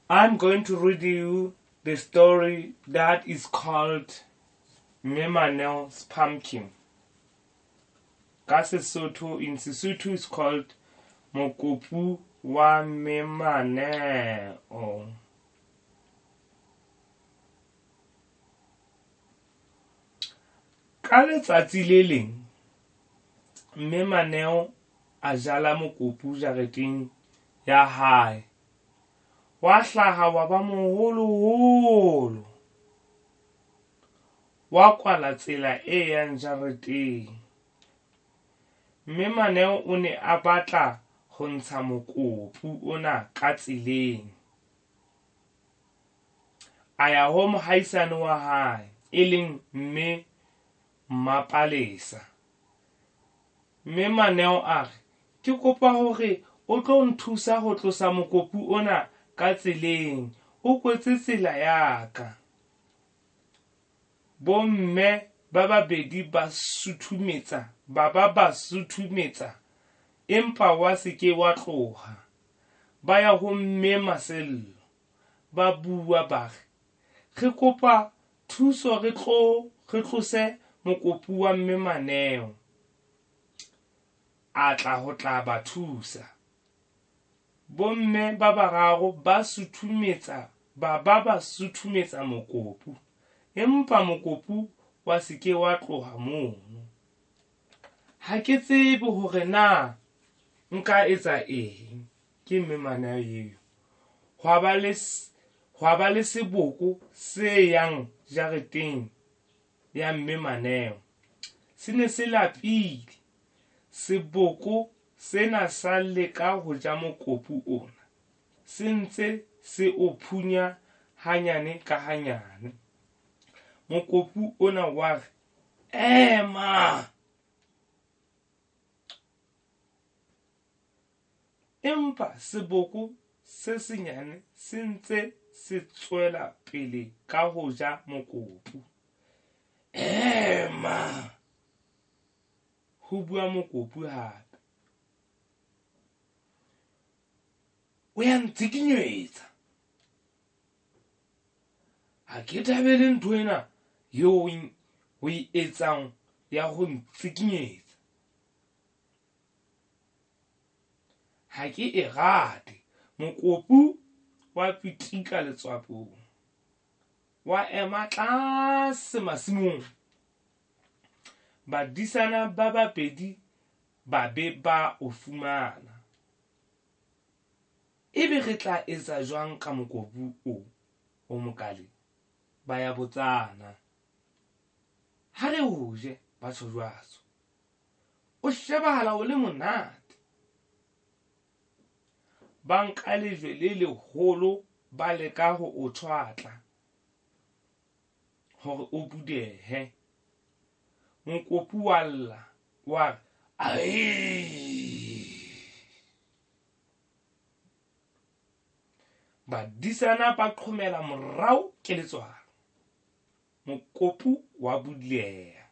I'm going to read you the story that is called Mme Maneo's Pumpkin. Ka Sesotho, in Sesotho is called Mokopu wa Mme Maneo. Ka letsatsi le leng, Mme Maneo a jala mokopu jareteng ya hae. Wa hlaha wa ba moholoholo. Wa kwala tsela e yang jareteng. Mme Maneo o ne a batla ho ntsha mokopu ona ka tseleng. A ya ho mohaisane wa hae, e leng Mme Mmapalesa. Mme Maneo a re, Ke kopa hore o tlo nthusa ho tlosa mokopu ona ka tseleng. O kwetse tsela ya ka. Bomme ba babedi ba suthumetsa ba ba ba suthumetsa empa wa se ke wa tloha. Ba ya ho Mme Masello. Ba bua ba re, Re kopa thuso re tlo re tlose mokopu wa Mme Maneo. A tla ho tla ba thusa. Bomme ba bararo ba suthumetsa ba ba ba suthumetsa mokopu, empa mokopu wa se ke wa tloha mono. Ha ke tsebe hore na nka etsa eng, ke Mme Maneo eo. Hwa ba le hwa ba le seboko se yang jareteng ya Mme Maneo. Se ne se lapile. Seboko sena sa leka ho ja mokopu ona, se ntse se o phunya hanyane ka hanyane. Mokopu ona wa re, Ema! Empa seboko se senyane se ntse se tswela pele ka ho ja mokopu. Ema! Ho bua mokopu hape. O ya ntsikinyetsa. Ha ke thabele ntho ena eo o e etsang ya ho ntsikinyetsa. Ha ke e rate. Mokopu wa pitika letswapong. Wa ema tlase masimong. Badisana ba babedi ba be ba o fumana. Ebe re tla etsa jwang ka mokopu o o mokale? Ba ya botsana. Ha re o je, ba tjho jwalo. O shebahala o le monate. Ba nka lejwe le leholo ba leka ho o tjhwatla hore o bulehe. Mokopu wa lla wa re, Ae! Badisana ba qhomela morao ke letswalo. Mokopu wa buleha.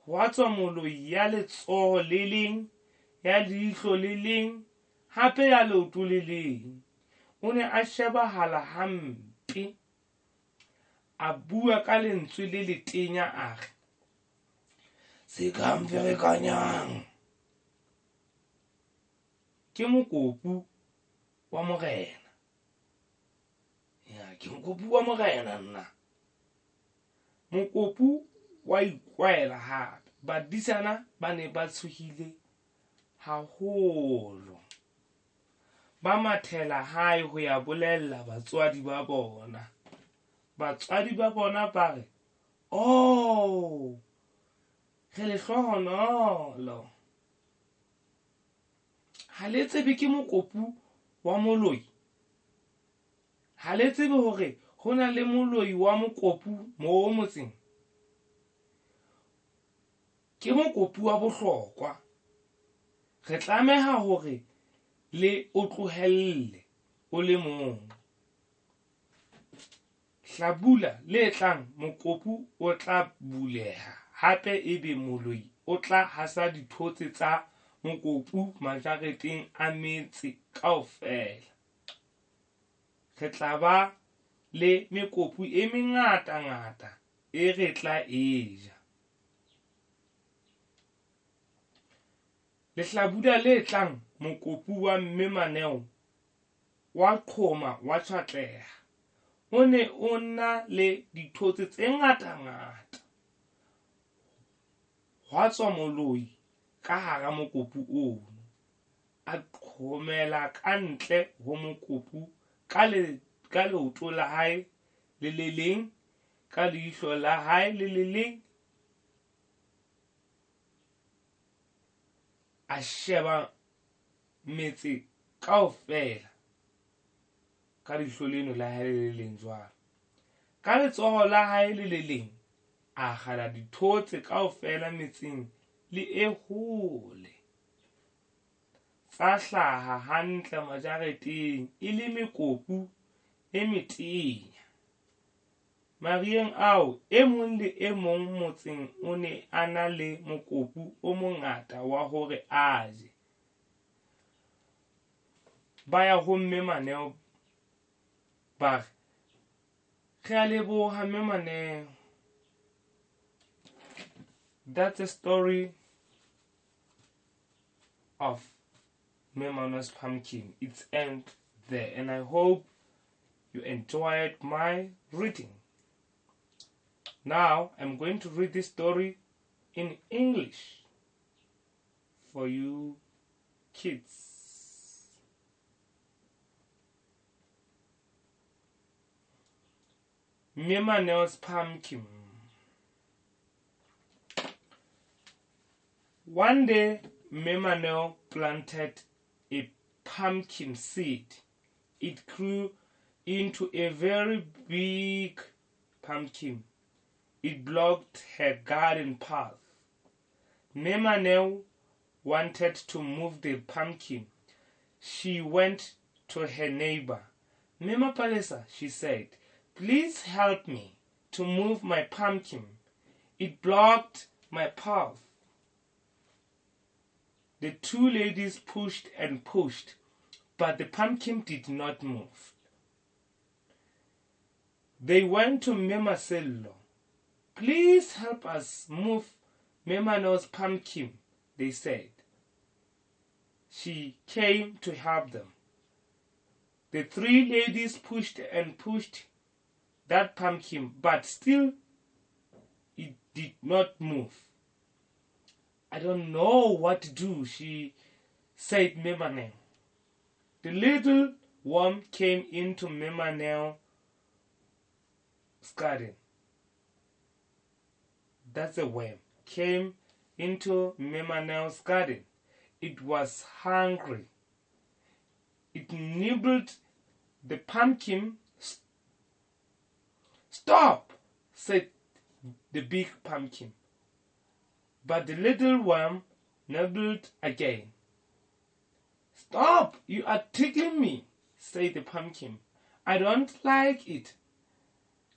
Hwa tswa moloi ya letsoho le leng, ya leihlo le leng, hape ya leoto le leng. O ne a shebahala hampe. A bua ka lentswe le letenya a re, Se ka mferekanyang ke mokopu wa morena. Ya, ke mokopu wa morena nna. Mokopu wa ikwaela hape. Badisana ba ne ba tshohile haholo. Ba mathela hae ho ya bolella batswadi ba bona. Batswadi ba bona ba re, Oh, re lehlohonolo. Ha le tsebe ke mokopu wa moloi? Ha le tsebe hore ho na le moloi wa mokopu moo motseng? Ke mokopu wa bohlokwa. Re tlameha hore le o tlohelle o le mong. Hlabula le tlang mokopu o tla buleha hape ebe moloi o tla hasa dithotse tsa mokopu majareteng a metse kaofela. Re tla ba le mekopu e mengatangata e re tla e ja. Lehlabula le tlang mokopu wa Mme Maneo wa qhoma wa tjhwatleha. O ne o na le dithotse tse ngatangata. Hwa tswa moloi ka hara mokopu ono. A qhomela ka ntle ho mokopu ka le ka leoto la hae le le leng, ka leihlo la hae le le leng. A sheba metse kaofela ka leihlo leno la hae le le leng jwalo. Ka letsoho la hae le le leng a kgala dithotse kaofela metseng le e hole. Tsa hlaha hantle majareteng e le mekopu e metenya. Mariheng ao, e mong le e mong motseng o ne a na le mokopu o mongata wa hore a je. Ba ya ho Mme Maneo ba re, Re a leboha Mme Maneo. That's a story of Mme Maneo's pumpkin. It's end there, and I hope you enjoyed my reading. Now I'm going to read this story in English for you kids. Mme Maneo's pumpkin. One day, Mme Maneo planted a pumpkin seed. It grew into a very big pumpkin. It blocked her garden path. Mme Maneo wanted to move the pumpkin. She went to her neighbor. Mme Mapalesa, she said, please help me to move my pumpkin. It blocked my path. The two ladies pushed and pushed, but the pumpkin did not move. They went to Mme Masello. Please help us move Mme Maneo's pumpkin, they said. She came to help them. The three ladies pushed and pushed that pumpkin, but still it did not move. I don't know what to do, she said Mme Maneo. The little worm came into Mme Maneo's garden. That's a worm. Came into Mme Maneo's garden. It was hungry. It nibbled the pumpkin. Stop, said the big pumpkin. But the little worm nibbled again. Stop, you are tickling me, said the pumpkin. I don't like it.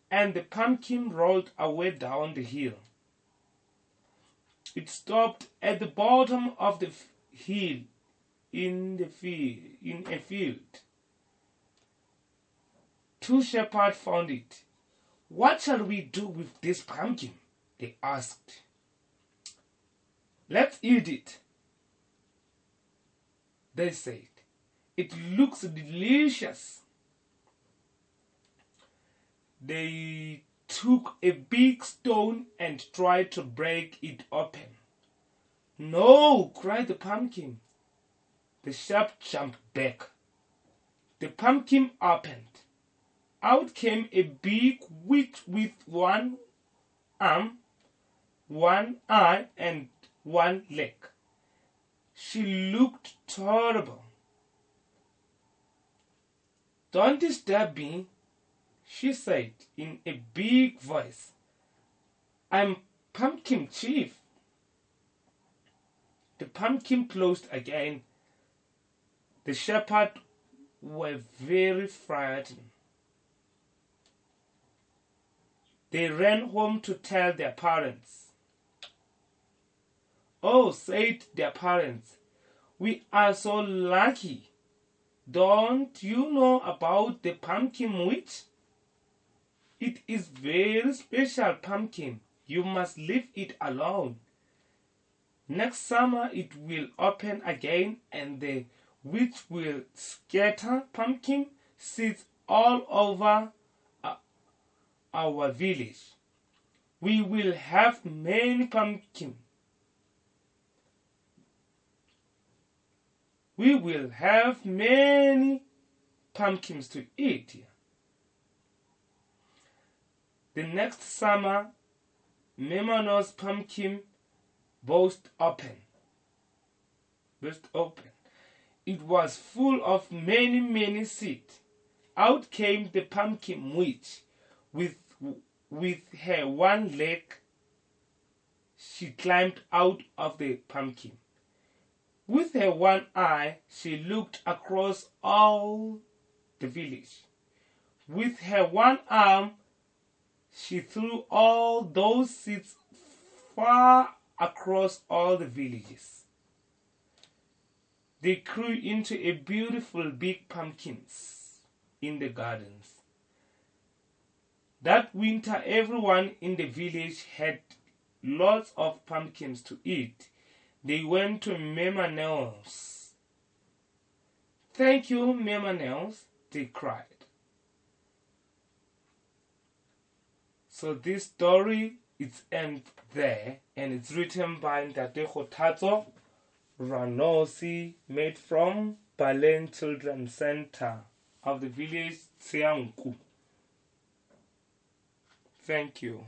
And the pumpkin rolled away down the hill. It stopped at the bottom of the hill in a field. Two shepherds found it. What shall we do with this pumpkin? They asked. Let's eat it, they said. It looks delicious. They took a big stone and tried to break it open. No, cried the pumpkin. The sheep jumped back. The pumpkin opened. Out came a big witch with one arm, one eye, and one leg. She looked terrible. Don't disturb me, she said in a big voice. I'm Pumpkin Chief. The pumpkin closed again. The shepherds were very frightened. They ran home to tell their parents. Oh, said their parents, we are so lucky. Don't you know about the pumpkin witch? It is very special pumpkin. You must leave it alone. Next summer it will open again and the witch will scatter pumpkin seeds all over our village. We will have many pumpkin. We will have many pumpkins to eat. The next summer, Mimono's pumpkin burst open. It was full of many, many seeds. Out came the pumpkin witch. With her one leg, she climbed out of the pumpkin. With her one eye, she looked across all the village. With her one arm, she threw all those seeds far across all the villages. They grew into a beautiful big pumpkins in the gardens. That winter, everyone in the village had lots of pumpkins to eat. They went to Mama Nels. "Thank you, Mama Nels," they cried. So this story is end there, and it's written by Ntate Kgothatso Ranosi, made from Balen Children's Center of the village Tsianku. Thank you.